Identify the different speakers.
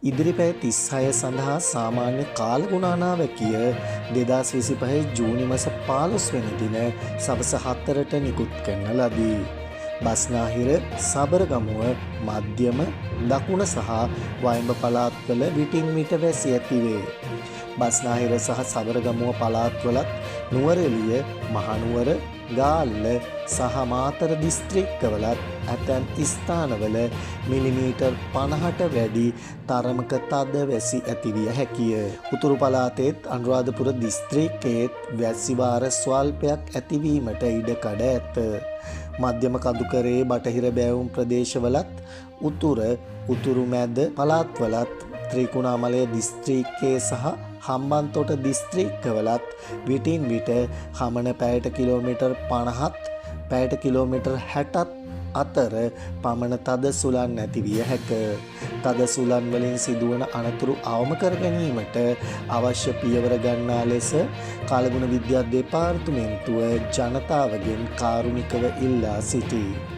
Speaker 1: ඉදිරි පැය 36 සඳහා සාමාන්‍ය කාලගුණ අනාවැකිය 2025 ජූනි මස 15 වෙනි දින සවස 4ට නිකුත් කරන ලදී. බස්නාහිර, සබරගමුව, මධ්‍යම, දකුණ සහ වයඹ පළාත්වල විටින් විට වැසි ඇතිවේ. බස්නාහිර සහ සබරගමුව පළාත්වලත් නුවරඑළිය, මහනුවර, ගාල්ල සහ මාතර දිස්ත්‍රික්කවලත් ඇතැම් ස්ථානවල මිලිමීටර් 50ට වැඩි තරමක තද වැසි ඇතිවිය හැකිය. උතුරු පළාතේත් අනුරාධපුර දිස්ත්‍රික්කයේත් වැසි වාර ස්වල්පයක් ඇතිවීමට ඉඩකඩ ඇත. මධ්‍යම කඳුකරයේ බටහිර බෑවුම් ප්‍රදේශවලත් උතුර, උතුරු මැද පළාත්වලත් ත්‍රිකුණාමලය දිස්ත්‍රික්කයේ සහ හම්බන්තොට දිස්ත්‍රික්කවලත් විටින් විට හමන පැයට කිලෝමීටර් 50ත් පැයට කිලෝමීටර් 60ත් අතර පමණ තද සුළං ඇතිවිය හැක. තද සුළං වලින් සිදුවන අනතුරු අවම කර ගැනීමට අවශ්‍ය පියවර ගන්නා ලෙස කාලගුණ විද්‍යා දෙපාර්තමේන්තුව ජනතාවගෙන් කාරුණිකව ඉල්ලා සිටී.